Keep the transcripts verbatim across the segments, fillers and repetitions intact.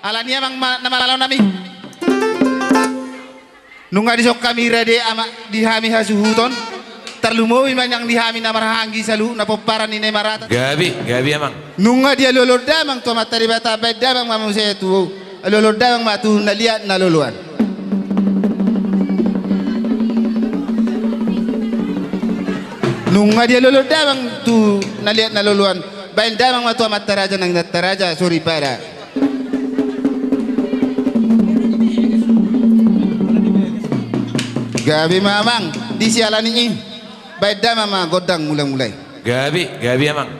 Alani amang ma-, na malo nami. Nunga dison hami rade ama di hami hasuhuton. Tarlumobi ma nang di hami na marhahaanggi saluhut na pomparan ni na marata. Gabe, gabe amang. Nunga dialualuhon damang tu Amanta Debata, baen damang ma muse tu, alualuhon damang ma tu na liat na loloan. Nunga dialualuhon damang tu na liat na loloan, baen damang ma tu amanta raja nang inanta raja soripada. Gabe ma amang, di siala ni i, baen damang ma gondang mulamula i. Gabe, gabe amang.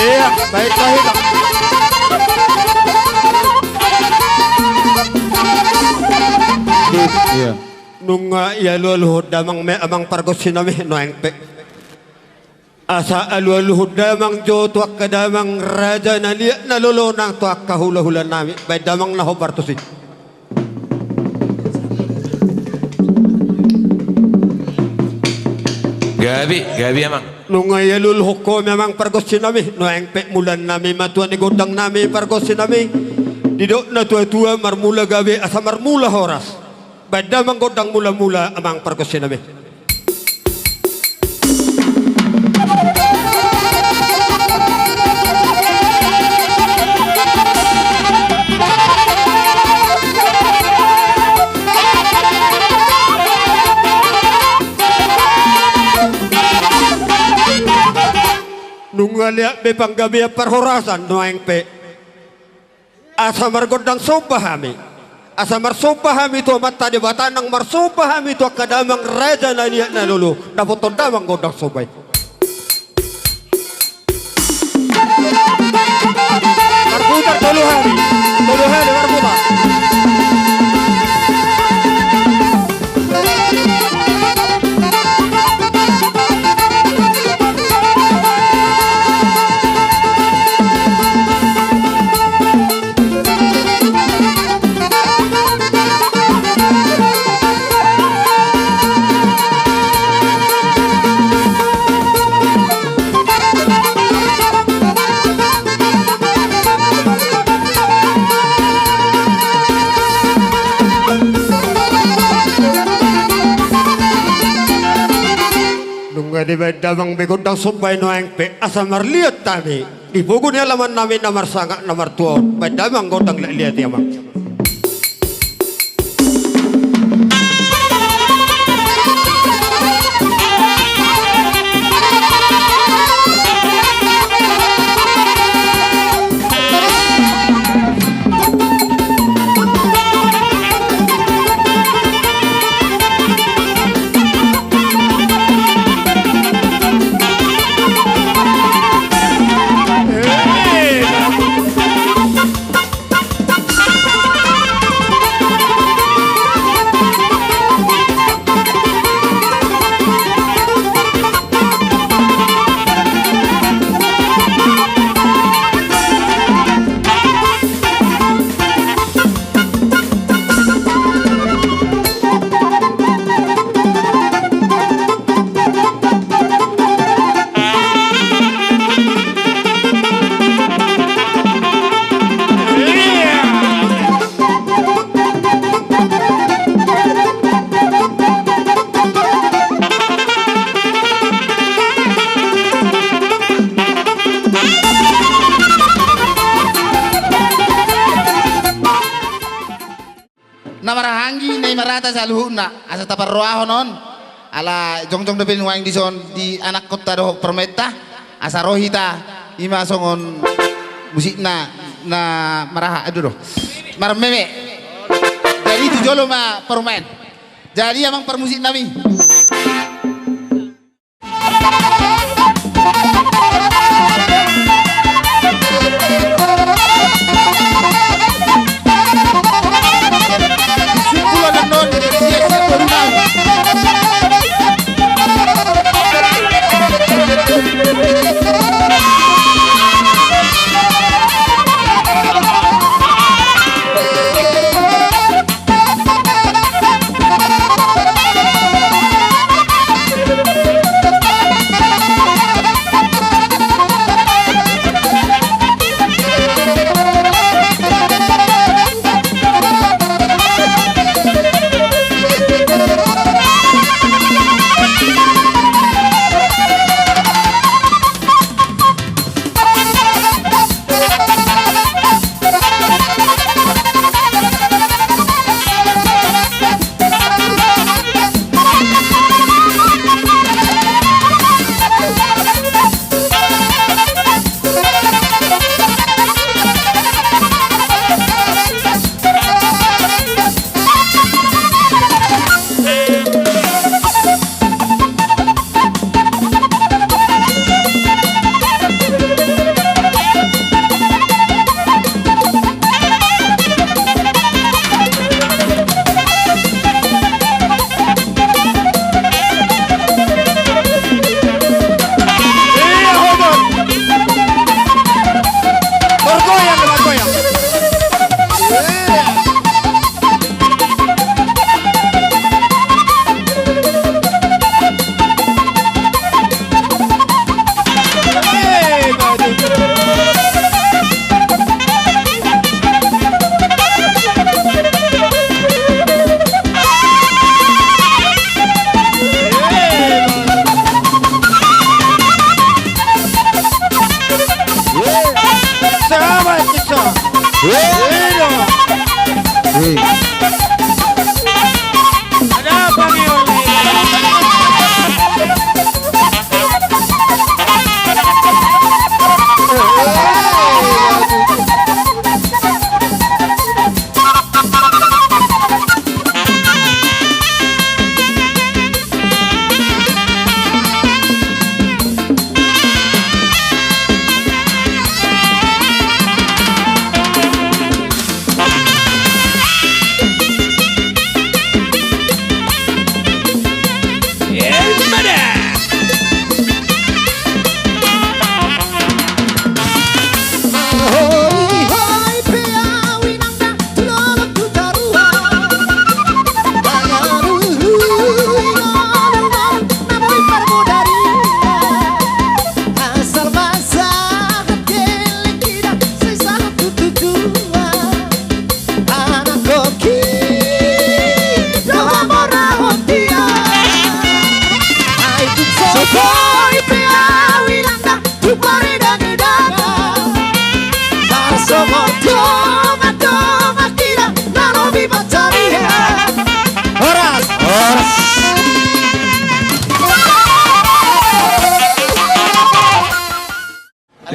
Iya, baik, baik. Iya. Nunga ialualuhon damang ma amang pargonsi nami nuaeng pe. Asa alualuhon damang jo tu angka damang raja na liat na lolo nang tu angka hulahula nami, baen damang na hombar tusi. Gabe, gabe amang. Nunga ialualuhon ho ma amang pargonsi nami nuaeng pe, mula nami ma tua ni gondang nami pargonsi nami. Didok na tuatua marmula gabe asa marmula horas. Baen damang gondang mulamula amang pargonsi nami. Nunga liat be panggabean parhorasan nuaeng pe. Asa margondang somba hami. Asa marsomba hami tu Amanta Debata nang marsomba hami tu angka damang raja na liat na lolo, dapothon damang gondang somba i. Marputar tolu hali, tolu hali marputar. Nunga dibaen damang be gondang somba i nuaeng pe asa marliat hami. Di pogu ni alaman nami na marsangap na martua on, baen damang gondang liatliat i amang. Na marhahaanggi na i marata saluhutna, asa taparrohahon on, ala jongjong dope nuaeng dison di anakkonta dohot parumaenta, asa ro hita, i ma songon musikna na maraha, aduh, doh, marmeme. Jadi tu jolo ma parumaen. Jadi amang parmusik nami.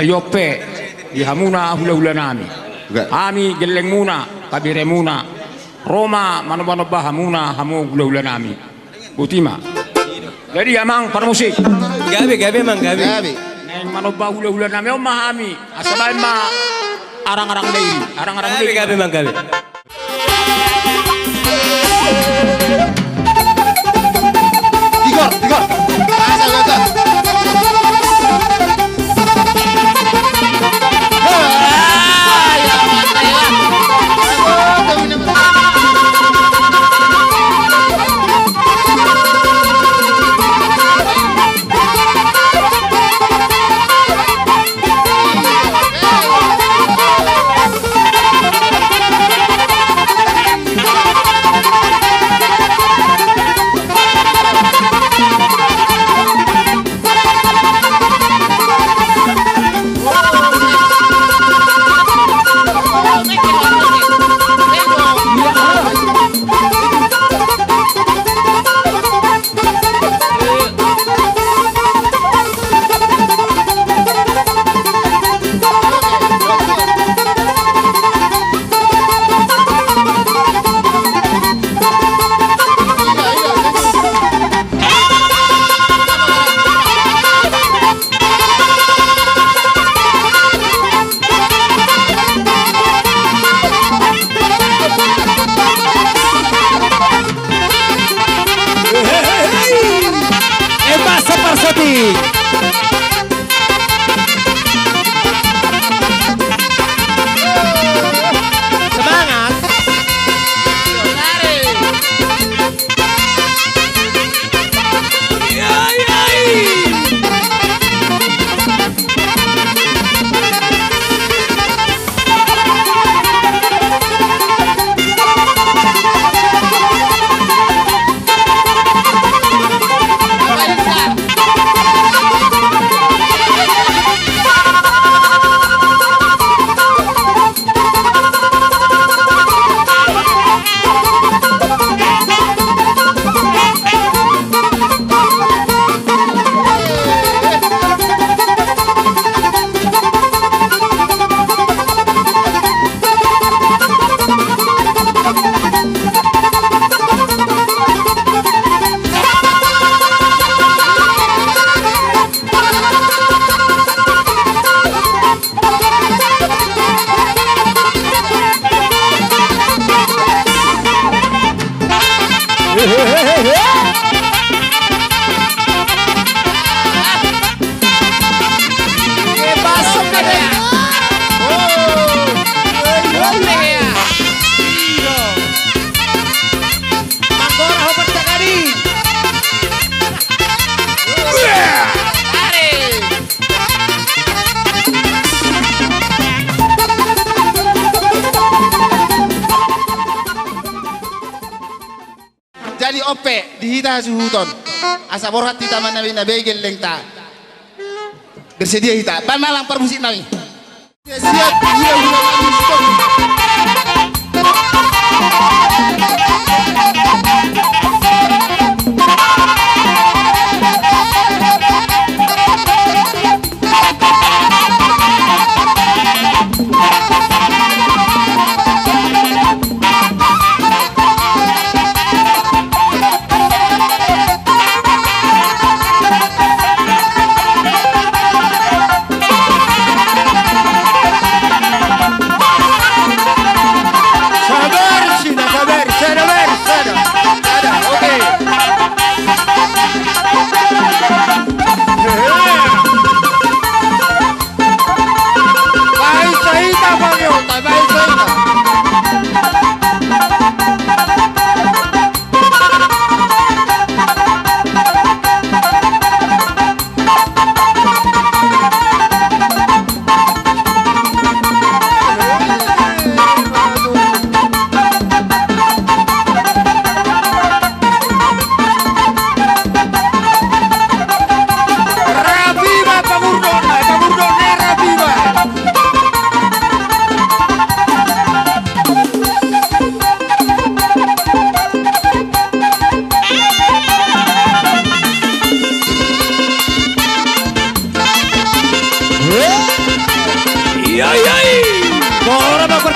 Io pe, di hamuna hulahula nami. Hami gellengmuna, haberemuna. Ro ma manombanomba hamuna, hamu hulahula nami. Boti ma. Jadi amang parmusik. Gabe, gabe amang, gabe. Gabe. Naeng manomba hulahula nami on ma hami. Asa baen ma arangarang na i. Arangarang na i. Gabe, gabe amang, gabe. Tigor, tigor. Asa gagal. Hehehe. E, basa parsoti. Semangat. Jadi on pe di hita hasuhuton. Asa borhat hita manabei-nabei gellengta. Bersedia hita. Baen ma lang parmusik nami. Siap, hula-hula nami, stop.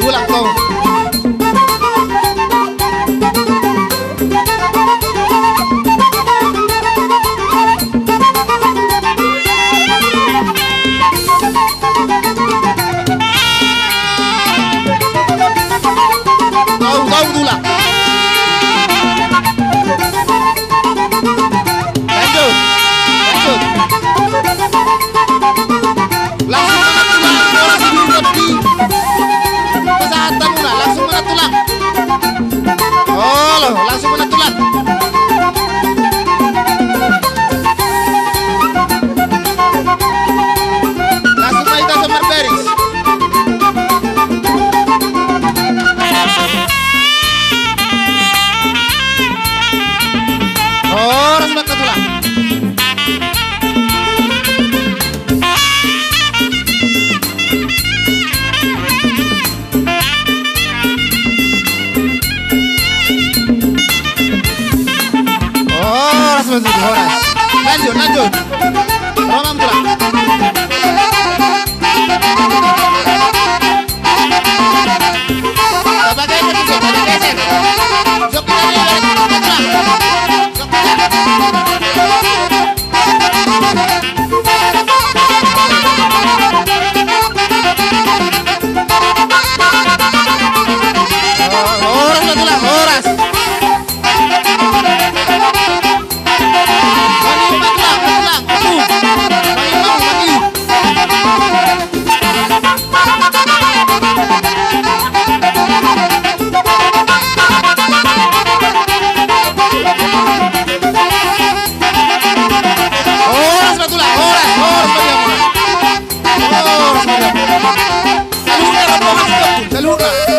Tulang, tong. Tong, tong, tulang. Lanjut, lanjut. Langsung ma na tulang, olo, langsung ma na tulang. Pasahat hamuna, langsung ma na tulang. Olo, langsung ma na tulang. Langsung ma hita so marbaris. Horas ma angka tulang. Horas ma tutu, horas. Lanjut, lanjut. Ro ma tulang. Horas ma tulang, horas. Horas ma tulang, horas, horas ma tulang. Horas ma tulang. Saluhutna rombongan, saluhutna.